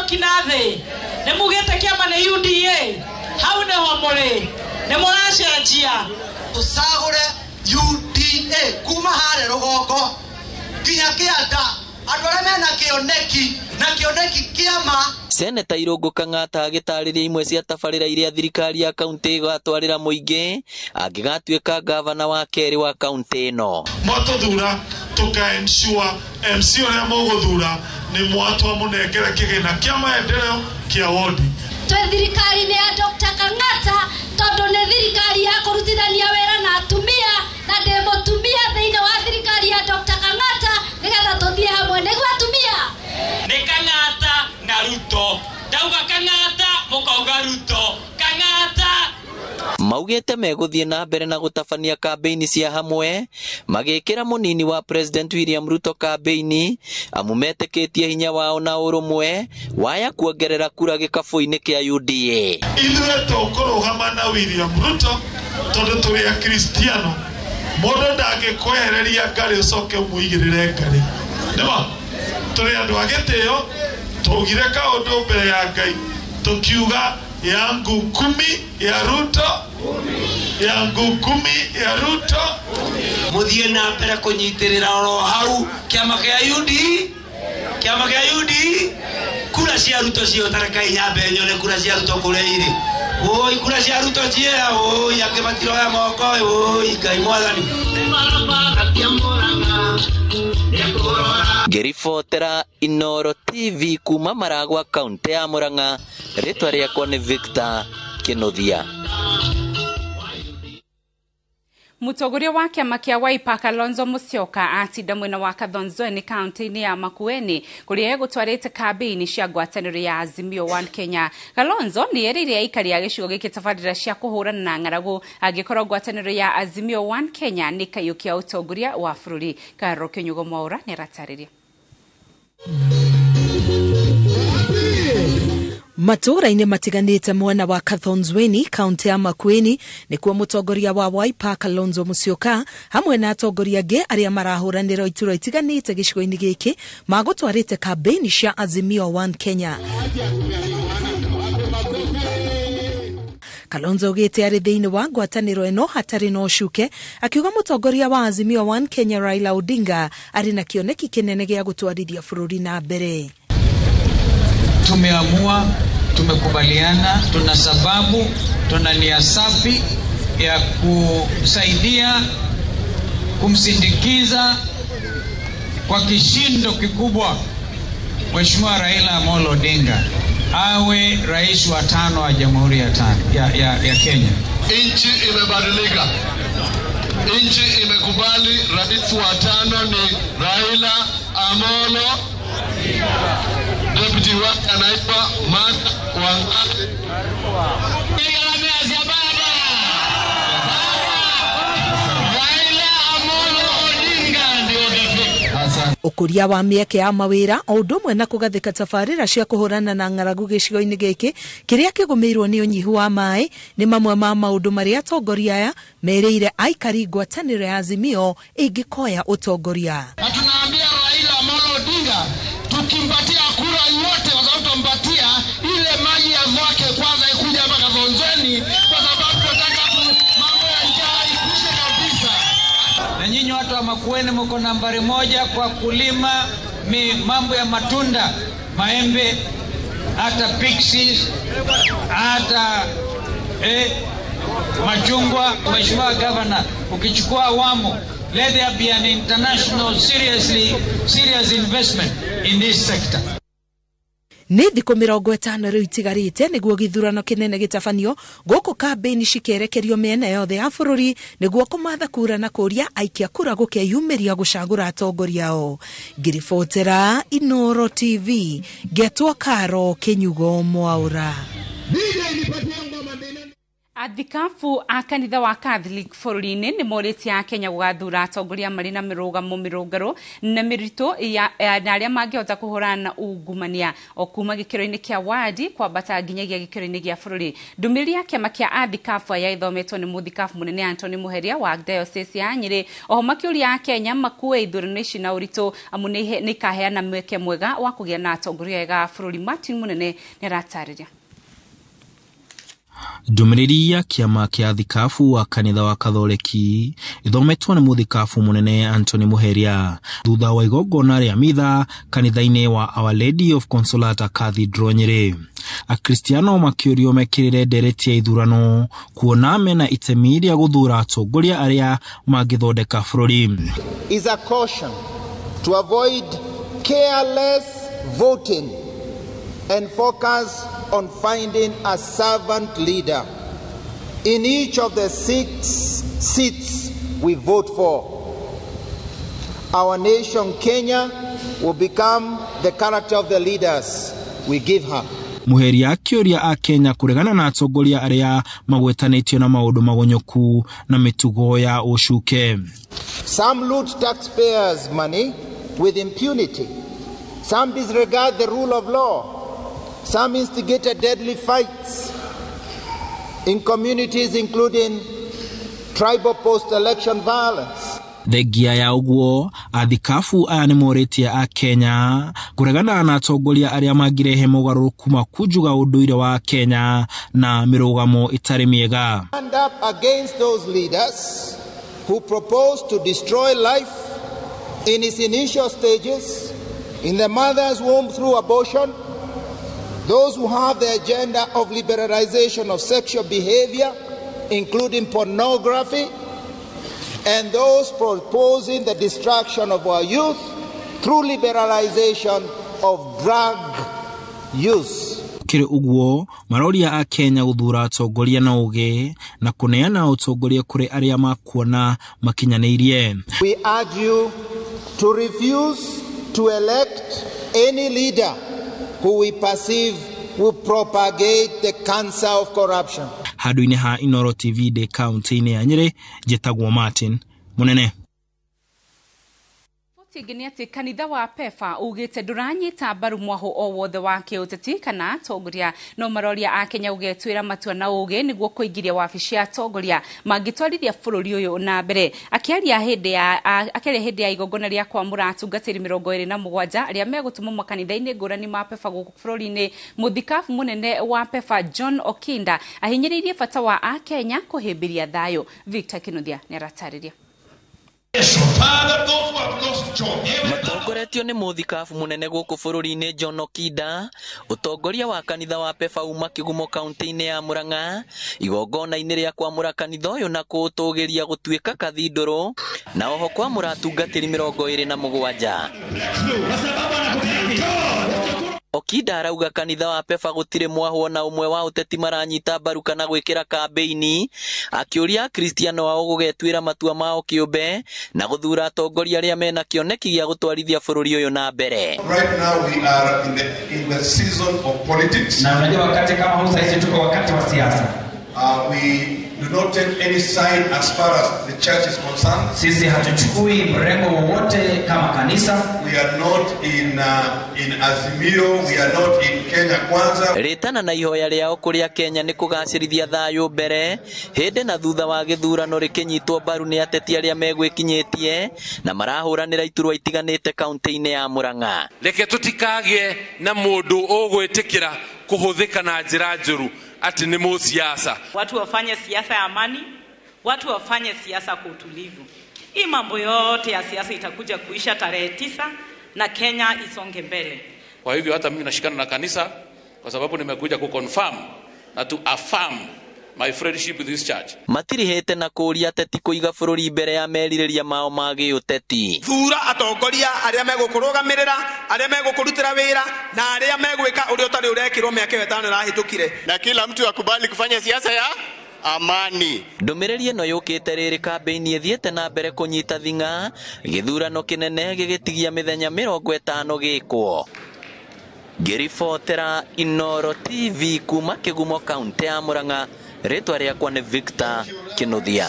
Njoki na thĩ? Nĩ mugĩte kĩama nĩ UDA? Hau nĩho mũrĩ, nĩ mũracenjia. Tũcagũre UDA kuma harĩa rũgongo nginya kĩanda, andũ arĩa mena kĩoneki na kĩoneki kĩama. Seneta Irũngũ Kang'ata agĩtarĩria imwe cia tabarĩra iria thirikari ya kaunti ĩgatwarĩra mũingĩ angĩgatuĩka gavana wa kerĩ wa kaunti ĩno. Mwatũthura tũka ensure MC ũrĩa mũgũthura nĩ mwatwa mũnengere kĩgĩna kĩa maendeleo kĩa wodi. Twĩ thirikari-inĩ ya Dr. Kang'ata tondũ nĩ thirikari ya kũrutithania wĩra na atumia, na ndĩ mũtumia thĩinĩ wa thirikari ya Dr. Kang'ata nĩgetha tũthiĩ hamwe nĩguo atumia. Nĩ Kang'ata na Ruto. Ndauga Kang'ata mũkauga Ruto. Kang'ata. Maugĩte megũthiĩ na mbere na gũtabania kambĩini cia hamwe magĩkĩra mũnini wa President William Ruto kambĩini, amu metĩkĩtie hinya wao na ũrũmwe waya kuongerera kura gĩkabũ-inĩ kĩa UDA. Ithuĩ tũkũrũgama na William Ruto tondũ tũrĩ Akristiano. Mũndũ ndangĩkwehereria ngarĩ ũcoke ũmũigĩrĩre ngarĩ. Nĩma tũrĩ andũ a gĩtĩo, twaugire kaũndũ mbere ya Ngai tũkiuga yangu kumi ya Ruto, yangu kumi ya Ruto. Mũthiĩ na mbere kũnyitĩrĩra oro hau kĩama kĩa UDA, kĩama kĩa UDA. Kura cia Ruto ciĩ nyambe nyone kura cia Ruto kũrĩa irĩ. Oi, kura cia Ruto ciĩ, oi, angĩ matiroya moko, oi, Ngai mwathani. Ngĩribotera Inooro TV kuma Maragwa, kaunti ya Murang'a, rĩtwa rĩakwa nĩ Victor Kinuthia. Mũtongoria wa kĩama kĩa Wiper Kalonzo Musyoka atinda mwena wa Kathonzweni kaunti-inĩ ya Makueni kũrĩa egũtwarĩte kambĩini cia ngwatanĩro ya Azimio One Kenya. Kalonzo nĩ erĩire aikari a gĩcigo gĩkĩ tabarĩra cia kũhũrana na ng'aragu angĩkorwo ngwatanĩro ya Azimio One Kenya nĩ kaiyũkia ũtongoria wa bũrũri. Karo Kĩnyugo Mwaura nĩ aratarĩria. Matũũra-inĩ matiganĩte mwena wa Kathonzweni kaunti ya Makueni nĩkuo mũtongoria wa Wiper Kalonzo Musyoka hamwe na atongoria angĩ arĩa marahũranĩra iturwa itiganĩte gĩcigo-inĩ gĩkĩ magũtwarĩte kambĩini cia Azimio One Kenya. Kalonzo augĩte arĩ thĩinĩ wa ngwatanĩro ĩno hatarĩ na ũcuke, akiuga mũtongoria wa Azimio One Kenya Raila Odinga arĩ na kĩoneki kĩnene gĩa gũtwarithia bũrũri na mbere. Tumeamua, tumekubaliana, tuna sababu, tuna nia safi ya kusaidia kumsindikiza kwa kishindo kikubwa Mheshimiwa Raila Amolo Odinga awe rais wa tano wa Jamhuri ya Kenya. Nchi imebadilika. Nchi imekubali rais wa tano ni Raila Amolo. Deputy wake anaitwa Martha Wangari. Ũkũria wa mĩeke ya mawĩra o ũndũ ũmwe na kũgathĩka tabarĩra cia kũhũrana na ng'aragu gĩcigo-inĩ gĩkĩ kĩrĩa kĩgũmĩirwo nĩ ũnyihu wa maĩ nĩ mamwe ma maũndũ marĩa atongoria aya merĩire aikari ngwatanĩro ya Azimio ĩngĩkoya ũtongoria. Na tunaambia Raila Amolo Odinga tukimpatia kura yote, kwa sababu tutampatia ile maji ya mwake kwanza ikuja hapa Kathonzweni, kwa sababu tunataka mambo ya njaa ikwishe kabisa. Na nyinyi watu wa Makueni mko nambari moja kwa kulima mambo ya matunda, maembe, hata pixies, hata machungwa. Mheshimiwa Governor, ukichukua awamu, let there be an international serious investment in this sector. Nĩ thikũ 50 rĩu itigarĩte nĩguo gĩthurano kĩnene gĩtabanio gũkũ kambĩini cikerekerio mĩena yothe ya bũrũri nĩguo kũmatha kura na kũria aikia kura gũkeyumĩria gũcagũra atongoria ao. Ngĩribotera Inooro TV ngetwo Karo Kĩnyugo Mwaura. Athikabu a kanitha wa Catholic bũrũri-inĩ nĩ morĩtie Akenya gũgathura atongoria marĩ na mĩrũgamo mĩrũngarũ na mĩritũ na arĩa mangĩhota kũhũrana na ungumania o kuma gĩkĩro-inĩ kĩa wadi kwambata nginyagia gĩkĩro-inĩ gĩa bũrũri. Ndũmĩrĩri ya kĩama kĩa athikabu aya ĩthometwo nĩ mũthikabu mũnene Anthony Muheria wa Diocese ya Nyĩrĩ, oho makĩũria Akenya makue ithurano ici na ũritũ amu nĩ ikaheana mweke mwega wa kũgĩa na atongoria ega a bũrũri. Martin Munene nĩ aratarĩria. Ndũmĩrĩri ya kĩama kĩa athikabu wa kanitha wa Katholeki ĩthometwo nĩ mũthikabu mũnene Anthony Muheria thutha wa igongona rĩa mitha kanitha-inĩ wa Our Lady of Consolata Cathedral Nyĩrĩ. Akristiano makĩũrio mekĩrĩre ndereti ya ithurano kuona mena itemi rĩa gũthura atongoria arĩa mangĩthondeka bũrũri. Is a caution to avoid careless voting and focus on finding a servant leader in each of the 6 seats we vote for. Our nation, Kenya, will become the character of the leaders we give her. Muheria akĩũria a Kenya kũregana na atongoria arĩa magwetanĩtio na maũndũ magonyoku na mĩtugo ya ũcuke. Some loot taxpayers' money with impunity. Some disregard the rule of law. Some instigated deadly fights in communities including tribal post-election violence. Thengia ya ũguo, athikabu aya nĩ morĩtie a Kenya kũregana na atongoria arĩa mangĩrehe mogarũrũku ma kunjuga ũndũire wa Kenya na mĩrũgamo ĩtarĩ mĩega. Stand up against those leaders who propose to destroy life in its initial stages, in the mother's womb through abortion, those who have the agenda of liberalization of sexual behavior, including pornography, and those proposing the destruction of our youth through liberalization of drug use. Kĩrĩ ũguo, maroria a Kenya gũthura atongoria na ũgĩ na kũneana ũtongoria kũrĩ arĩa makuona makinyanĩirie. We urge you to refuse to elect any leader who we perceive will propagate the cancer of corruption. Handũ-inĩ ha Inooro TV ndĩ kaunti-inĩ ya Nyĩrĩ, njĩtagwo Martin Munene. Ĩngĩ nĩ atĩ kanitha wa PEFA ugĩte ndũranyita mbaru mwahũ o wothe wa kĩũteti kana atongoria, no maroria a Kenya gũgetuĩra matua na ũgĩ nĩguo kũingĩria wabici ya atongoria mangĩtwarithia bũrũri ũyũ na mbere. Akĩaria hĩndĩ ya igongona rĩa kwamũra atungatĩri 27 arĩa megũtũmwo makanitha-inĩ ngũrani ma PEFA gũkũ bũrũri-inĩ, mũthikabu mũnene wa PEFA John Okinda ahinyĩrĩirie bata wa Akenya kũhĩmbĩria thayũ. Victor Kinuthia nĩ aratarĩria. Matongoretio nĩ mũthikabu mũnene gũkũ bũrũri-inĩ John Okinda, ũtongoria wa kanitha wa PEFA uma Kĩgumo kaunti-inĩ ya Murang'a, igongona-inĩ rĩa kwamũra kanitha ũyũ na kũũtũgĩria gũtuĩka kathindũrũ, na oho kwamũra atungatĩri 27. Okinda arauga kanitha wa PEFA gũtirĩ mwahũ ona ũmwe wa ũteti maranyita mbaru kana gwĩkĩra kambĩini, akĩũria Akristiano ao gũgetuĩra matua mao kĩũmbe na gũthura atongoria arĩa mena kĩoneki gĩa gũtwarithia bũrũri ũyũ na mbere. Right now we are in the season of politics. Na unajua wakati kama huu sasa tuko wakati wa siasa. We do not take any side as far as the church is concerned. Sisi hatuchukui mrengo wowote kama kanisa. We are not in Azimio, we are not in Kenya Kwanza. Rĩtana na ihoya rĩao kũrĩa Kenya nĩ kũgacĩrithia thayũ mbere hĩndĩ na thutha wa gĩthurano rĩkĩnyitwo mbaru nĩ ateti arĩa megwĩkinyĩtie na marahũranĩra iturwa itiganĩte kaunti-inĩ ya Murang'a. Reke tũtikagĩe na mũndũ ũgwĩtĩkĩra kũhũthĩka na njĩra njũru ati ni musiasa. Watu wafanye siasa ya amani, watu wafanye siasa kwa utulivu. Hii mambo yote ya siasa itakuja kuisha tarehe 9 na Kenya isonge mbele. Kwa hivyo hata mimi nashikana na kanisa kwa sababu nimekuja kuconfirm na to affirm my friendship with this church. Matirihĩte na kũũria ateti kũiga bũrũri mbere ya merirĩria mao ma gĩũteti. Thura atongoria arĩa megũkũrũgamĩrĩra, arĩa megũkũrutĩra wĩra na arĩa megwĩka ũrĩa ũtarĩ ũrekĩrwo mĩaka ĩyo 5 ĩrahĩtũkire. Na kila mtu akubali kufanya siasa ya amani. Ndũmĩrĩri ĩno yũkĩte rĩrĩ kambĩini ĩthiĩte na mbere kũnyita thing'a, gĩthurano kĩnene gĩgĩtigia mĩthenya 50 gĩkwo. Ngĩribotera Inooro TV kuma Kĩgumo kaunti ya Murang'a, Rĩtwa rĩakwa nĩ Victor Kinuthia.